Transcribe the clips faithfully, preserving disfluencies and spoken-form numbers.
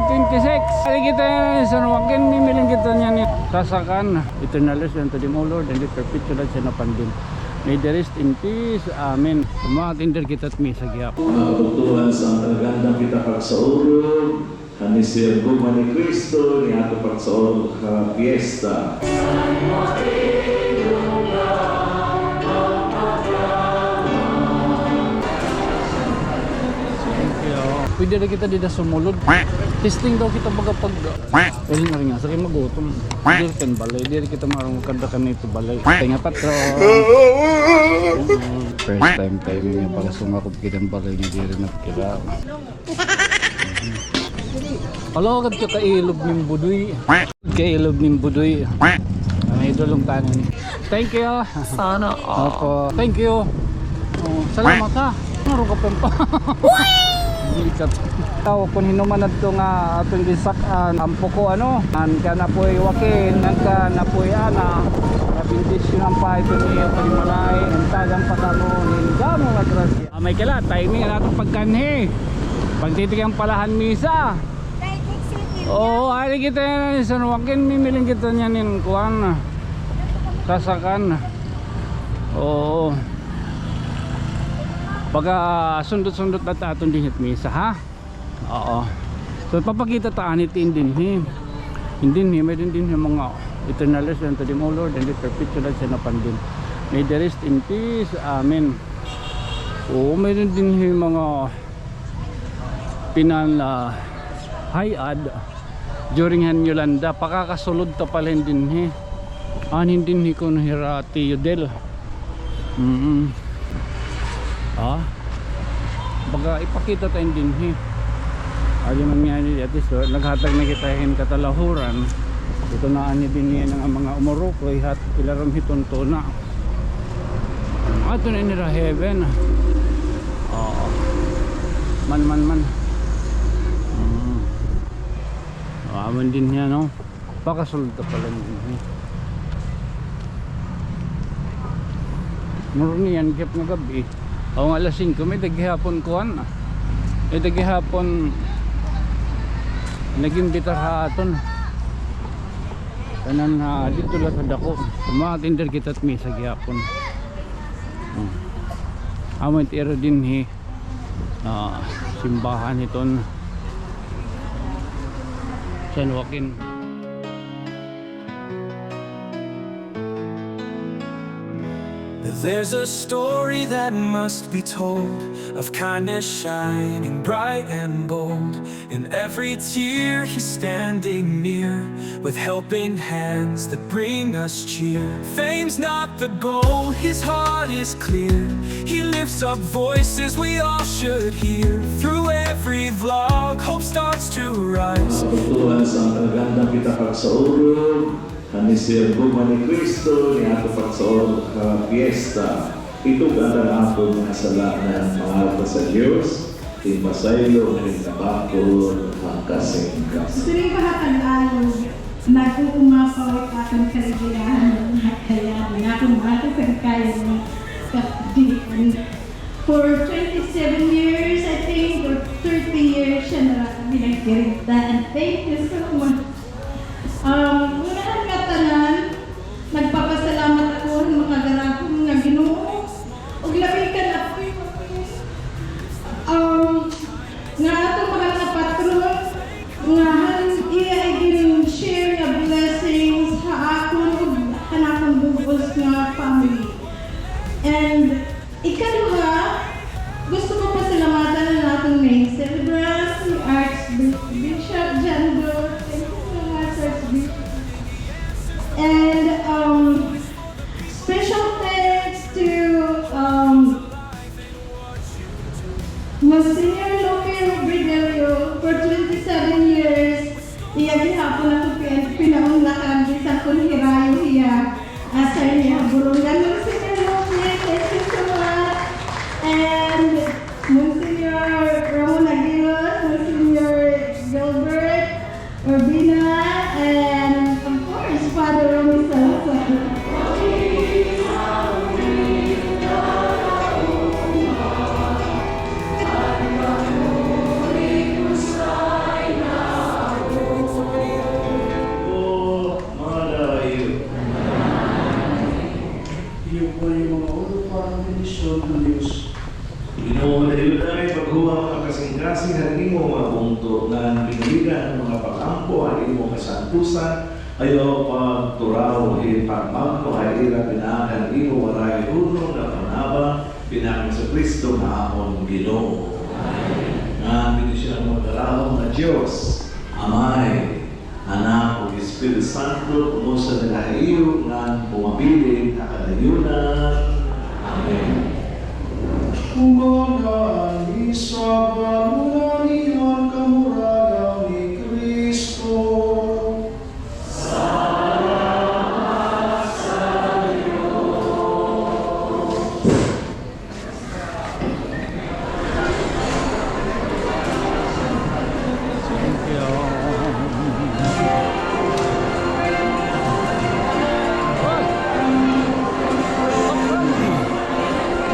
Twenty-six. Ari kita yana San Joaquin, mimiling kita niyan ni Sasakan. Eternal rest unto them, O Lord, and let perpetual light shine upon them. May they rest in peace. Amen. Mag-attend kita hit misa gihap. Mga kabugtoan, sa anda nga kita pagsaulog han sirbo man ni Cristo, ini aton pagsaulog ha piyesta. Pwede na kita dida sumulod. Testing daw kita baga pag... Dali na rin nga, sakit magutom. Diri kan balay, diri kita marunong kada kanito balay. Kaya nga patro. First time tayo niya pala sumakop kita ng balay ni diri na kira. Hala, agad ka kailog nin budoy. Kailog nin budoy. Ang idol ng tanan. Thank you. Sana all. Opo. Thank you. Oh, salamat ha. Naroon ka pa pa. Ikat. Tao, kun hin-o man adto nga aton ginsak-an, ampo ko, ano, an kan Apo Joaquin, an kan Apo Ana, nga bendisyonan pa iton iyo panimalay, intagan pa kamo hin damo nga grasya. Ah, may kala, timing an aton pagkanhi. Pagtitikan pala han misa. Daigdig City. Oo, ari kita yana San Joaquin, mimiling kita niyan hin kuan. Sasakan. Oo. Pagka sundot-sundot na aton dinhi hit misa, ha? Oo. So, papakita ta anay hin dinhi. Hin dinhi, may dinhi mga eternal rest unto them, O Lord, and let perpetual light shine upon them. May they rest in peace. Amen. Oo, may dinhi mga pinanhayad during han Yolanda, pakakasulod ta pala hin dinhi. An hin dinhi kun hira Tio Del. Mm. Ah. Baga ipakita ta hin dinhi. Adi man nga ni, at least, oh, naghatag na kita hin katalahuran. Ito na an dinhi nga mga umurukoy hat ilarom hiton tuna. Ato na nira heaven. Oo. Man, man, man. Mm. Ah, man dinhi, no? Pakasulod ta pala dinhi. Mura niyan gihap nga gab-i. Aw, nga alas singko, may-ada gihapon kuan. May-ada gihapon nag-imbitar ha aton. Tanan ha, didto la sa dako. Mag-attend kita hit misa gihapon. Hmm. Amo it ira dinhi, ah, simbahan hiton San Joaquin. There's a story that must be told of kindness shining bright and bold. In every tear, he's standing near, with helping hands that bring us cheer. Fame's not the goal, his heart is clear. He lifts up voices we all should hear. Through every vlog, hope starts to rise. Mga kabugtoan, sa anda nga kita pagsaulog han sirbo man ni Cristo, ini aton pagsaulog ha piyesta. Itug-an an aton mga sala ngan mangayo ta sa Dios, hin pasaylo ngan hin nabakod nga kasingkasing. Siring pa ha Tagalog, nag-uumapaw it aton kaligayahan, kaya an akon mga kasangkayan nga kapdian. For twenty-seven years, I think, or thirty years, siya na la kami nagkirinta. And thank you so much. Um, unahan nga tanan, nagpapasalamat ako han makagarapon nga Ginoo, ug labi kan Apo, um, nga aton mahal nga patron, nga han iya igin-share nga blessings ha akon ug han akon bug-os nga family. And ikaduha, gusto ko pasalamatan an aton main celebrant, si Archbishop Jando. Thank you so much, Archbishop. And, um, special thanks to, um, Monsignor Lope Robregelio, for twenty-seven years, iya gihapon ako pin-, pinaunlakan bisan kon hirayo hiya. Assign niya ha Borongan, Monsignor Lope, thank you so much. And Monsignor Ramon Aguilos, Monsignor Gilbert, Urbina, and of course, Father Romy Salazar. Ginoo, dayon ay paghuwat nga kasingkasing han imo mga bungto, ngan binuligan han mga pag-ampo han imo kasantosan, ayaw pagturaw hin pagmagno ha ira, pinaagi han imo waray hunong nga panabang, pinaagi ni Jesucristo nga amon Ginoo. Ngan bendisyunan mo kami nga Diyos, Amay, Anak, ug Espiritu Santo, umosa na ha iyo ngan bumabilin ha kadayunan. Amen. Humana an misa, banhaw an kamuragan ni Cristo.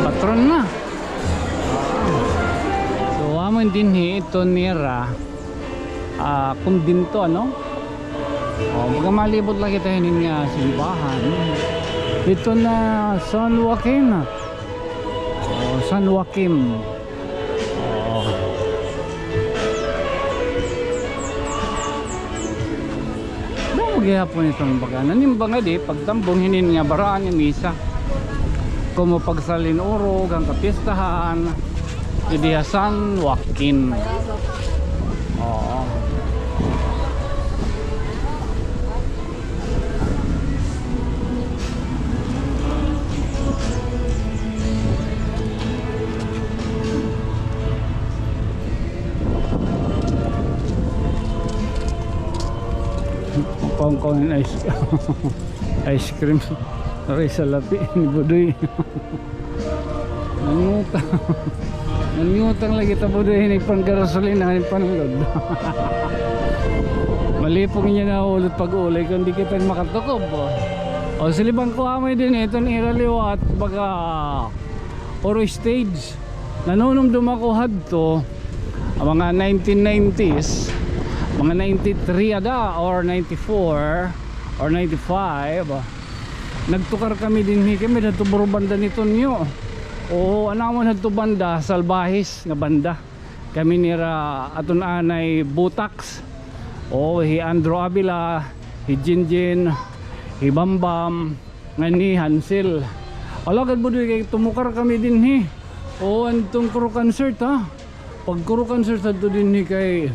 Patron na. So, amo dinhi ito nira, ah, kumbento, ano? O, magmalibot la kita hinin nga simbahan. Ito na San Joaquin. O, San Joaquin. O. Damo gihapon iton baga. Nanimba ngadi, pagtambong hinin nga baraan nga misa. Komo pagsalin-urog, an kapistahan. Didi ha San Joaquin. Oo. Kongkong ice, ice cream. Aray, salapi ni Budoy. Nangutang. Nangutang lagi ta, Budoy, hin panggasolina, hin panlod. Malipong niya na ulot pag-uli, kundi kita makatukob, o. O, silibang ko amay dinhi, iton ira liwat, baga, Oro Stage. Nanunumdom ako hadto, mga nineteen nineties, mga ninety-three ada, or ninety-four, or ninety-five. Nagtukar kami dinhi, kami hadto buro banda ni Tonyo. Oo, an amon hadto banda, salbahis nga banda. Kami nira aton anay Butaks. Oo, hi Andrew Avila, hi Jinjin, hi Bambam, ngan hi Hansel. Alagad, Budoy, kay tumukar kami dinhi. Oo, adton Kuro Concert, ha. Pag Kuro Concert hadto dinhi kay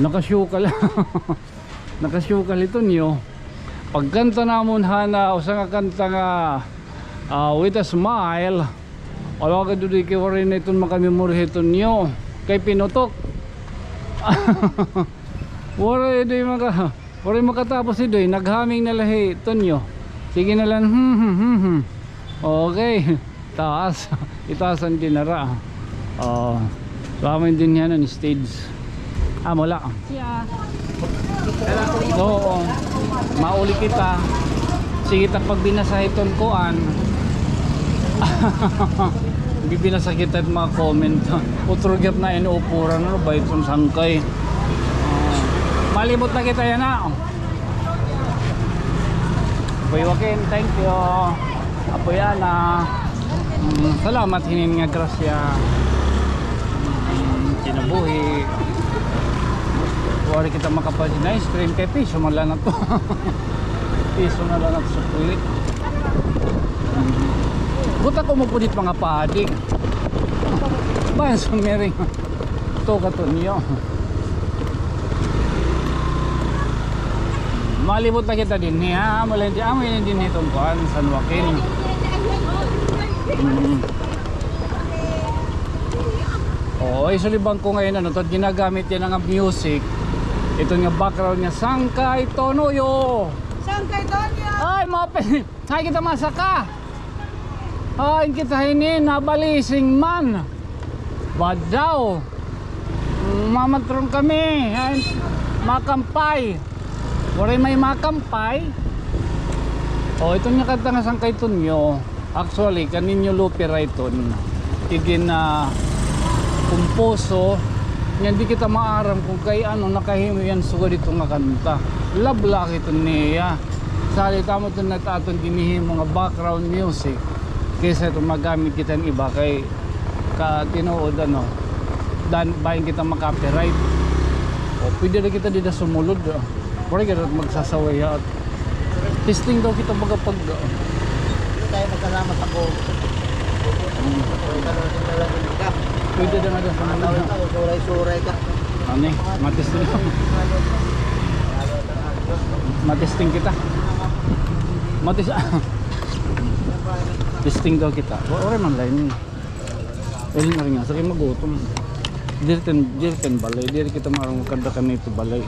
nakasyukal. Nakasyukal hi Tonyo. Pagkanta namon hana, usa nga kanta nga, ah, With a Smile. Alagad, Budoy, kay waray na iton makamemorya hi Tonyo. Kay pinutok. Waray, Doy, maka-, waray makatapos hi Doy. Naghaming na la hi Tonyo. Sige na la, hmm, hmm, hmm, hmm. Okay. Taas. Itaas an dinara. O, so, amo dinhi an stage. Amo la. Siya. Oo. Mauli kita. Sige ta pagbinasa hiton kuan. Bibinasa kita hin mga comment. Utro gihap na inuupuran, ano ba iton sangkay? O. Malibot na kita yana. Apoy Joaquin, thank you. Apoy Ana, mm, salamat hinin nga grasya. Mm, kinabuhi. Waray kita makapalit hin ice cream kay piso man la nato. Piso na la nato sukli. Buta ko mo pud it mga padig. Bayan sa Mering. Ito ka to niyo. Malibot na kita dinhi, ha? Amo la dinhi, amo ini dinhi iton kuan, San Joaquin. Mm. Oo, isulibang ko ngayon, ano, ito, ginagamit yana nga music. Ito nga background niya, Sangkay Tonoyo. Sangkay Tonoyo. Ay, mga pe-, Hay kita masaka. Hain kita hinin, nabalising man. Badaw. Mamatron kami. Hain, makampay. Waray may makampay. O, ito nga kanta nga Sangkay Tonyo. Actually, kan Niño Lupe ra iton. Igin, ah, kumposo. Ngan di kita maaram kon kay ano nakahimo yana sugad ito nga kanta. Love la iton niya. Salit amo iton nga aton ginhihimo nga background music kaysa iton magamit kita hin iba kay Ah, tinuod, ano, dan, bahin kita ma-copyright. O, pwede na kita dida sumulod, ah. Pwede kita magsasaway, ah. Testing daw kita baga pag, ah. Hindi tayo magkasama sa ko. Hmm. Pwede na nga dida sumulod, ah. Suray-suray ka. Ano eh, matesting. Matesting kita. Mates-, testing daw kita. Wa-, waray man lain. Diri na rin nga, sa magutom. Diri ten, diri ten balay, diri kita marong kada kanito balay.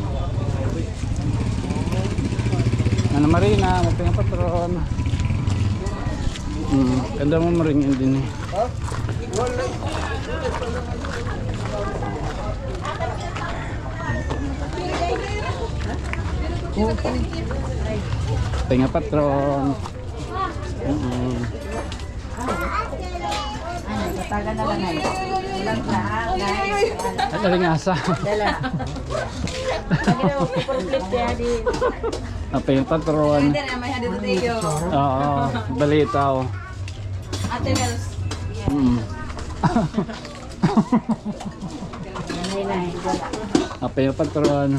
Ana Marina, mapinga patron. Hmm, kanda mo maring din eh. Pinga patron. Mm-mm. Ano, tatagan na lang ay. Ulang sa, ah, guys. Ano rin asa? Dala. Lagi na ako complete kaya di. Apa yung patron? Hindi na, may hadid tayo. Oo, balita, oh. Ate Nels. Mm. Nay, nay, dala. Apa yung patron?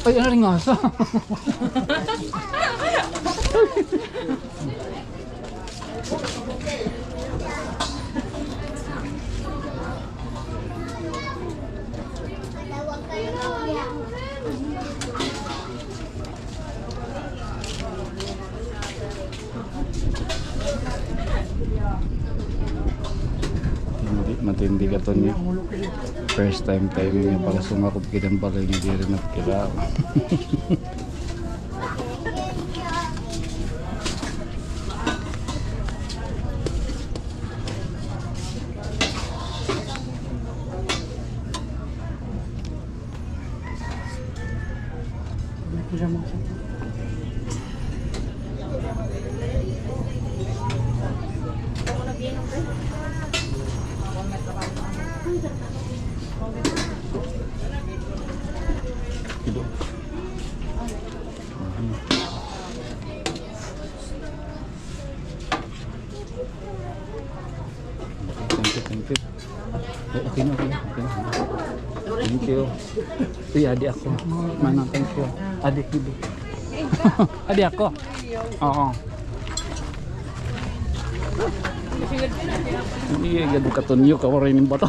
Ay, ano rin nga sa? Matindi, matindi katon niya. First time tayo niya para sumakop kitang balay nga diri na kilala. Thank you, thank you. Eh, okay na, okay na, okay na. Thank you. Uy, adi ako. Manang, thank you. Adi, bibi. Adi ako. Oo. Iya, gado katunyo ka, waray nim bata.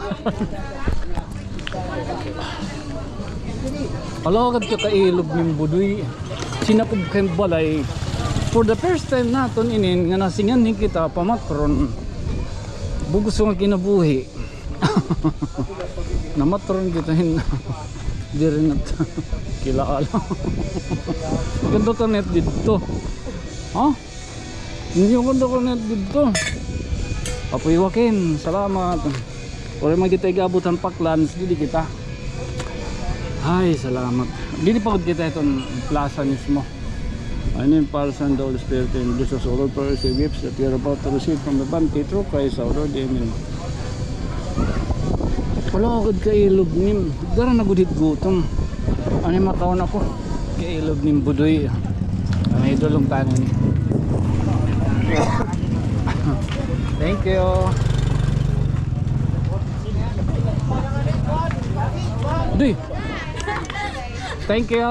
Ala, gad ka kailog nim Budoy. Sinakob kay balay. For the first time naton inin nga nasinganhi kita pamatron. Bug-os nga kinabuhi. Namatron kita hin. Diri na kilala. Ganda ta net didto. Ha? Inyo ko do ko na didto. Apoy Joaquin, salamat. Waray man kita igabot han Parklands, didi kita. Ay, salamat. Didi pa gud kita hiton plaza mismo. Ano yung para sa Holy Spirit and bless us all our prayers and gifts that we are about to receive from the Bhante through Christ our Lord. Amen. Wala ko gud kailog nim. Dara na gud hit gutom. Ano yung makaon ako? Kailog nim Budoy. May dulong tanan. Thank you. Duy. Thank you.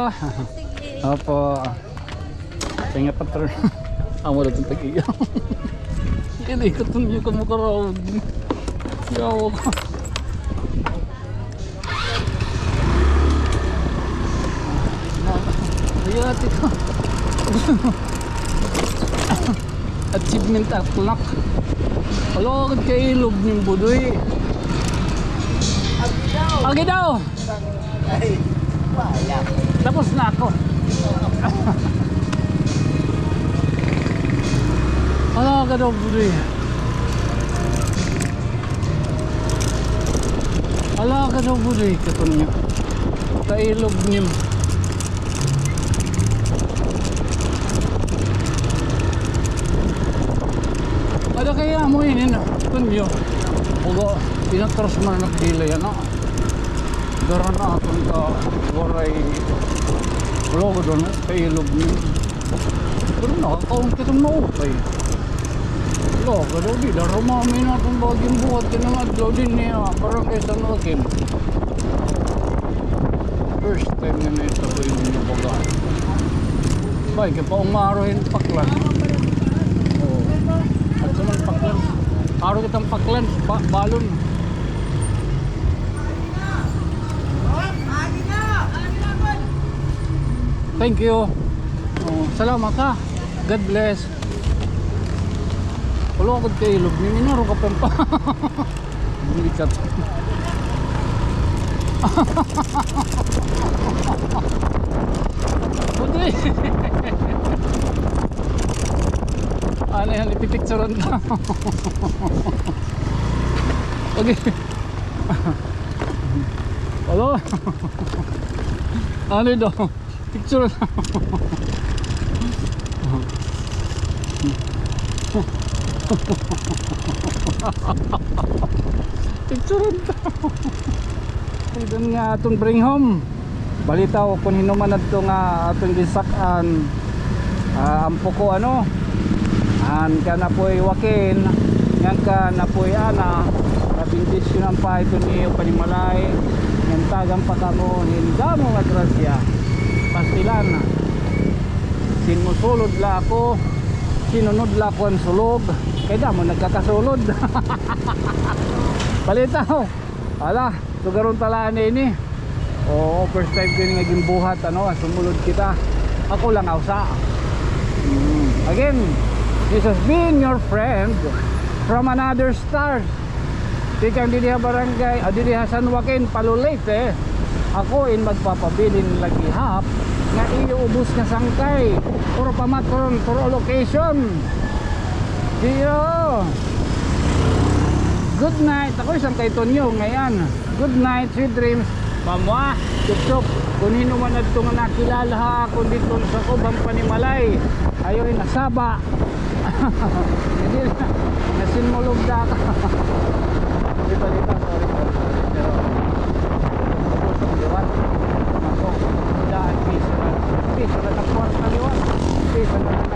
Opo. Kaya nga patron. Amo na itong tag-iya. Kaya di ka tunyo ka makaraog. Yawa ka. Ay, ate ko. Achievement unlock. Wala ka kailog nim Budoy. Agi daw. Ay, wala. Tapos na ako. Ala ka daw, Budoy. Ala ka daw, Budoy, katunyo. Kailog nim. Ada kaya mo ini na, tunyo. Baga, inatras man an dila yana. Dara na aton ka, waray, wala ko doon, kailog niya. Pero nakakaon ka itong maupay. Oh, kada di, darumami na akon bagong buhat, tinangad, daw din niya, Barangay San Joaquin. First time nga nahitabo ini nga baga. Bay, kay pa umaro hin paklan. Oo. At sa man paklan. Aro kitang paklan, ba-, balon. Thank you. Oh, salamat ha. God bless. Wala ko kay ilog. Minaro ka pa pa. Bumili ka. Pwede. Ano yan? Ipipicturan na. Okay. Hello? Ano daw? Picture na. Picture na. Ito nga aton bring home. Balitaw, kun hin-o man adto nga aton ginsak-an, ah, ampo ko, ano, an kan Apoy Joaquin, ngan kan Apoy Ana, nabendisyonan pa ito niyo panimalay, ngan tagan pa kamo hin damo nga grasya. Pastilan, sin mosulod la ako, sinunod la ako an sulog, kay damo nagkakasulod. Balitaw, ala, lugaron ta la ini. Oo, first time ko ini nga ginbuhat, ano, sumulod kita. Ako lang, awsa. Mm. Again, this has been your friend from another star. Tikang didi ha barangay, ah, didi ha San Joaquin, Palo, Leyte. Ako in magpapabilin lagi hap nga iyo ubos nga sangkay. Puro pamatron, puro location. Iyo. Good night. Ako isang kay Tonyo ngayon. Good night, sweet dreams. Pamwa, Chup Chup. Kun hin-o man adto nga nakilala ha akon didto sa akon panimalay, ayaw hin asaba. Hindi na, nasinmulog na ako. Di balita, sorry, sorry, sorry. Pero, tapos ang liwat. Ako, daan piso na. Piso na nagkwarta liwat. Piso na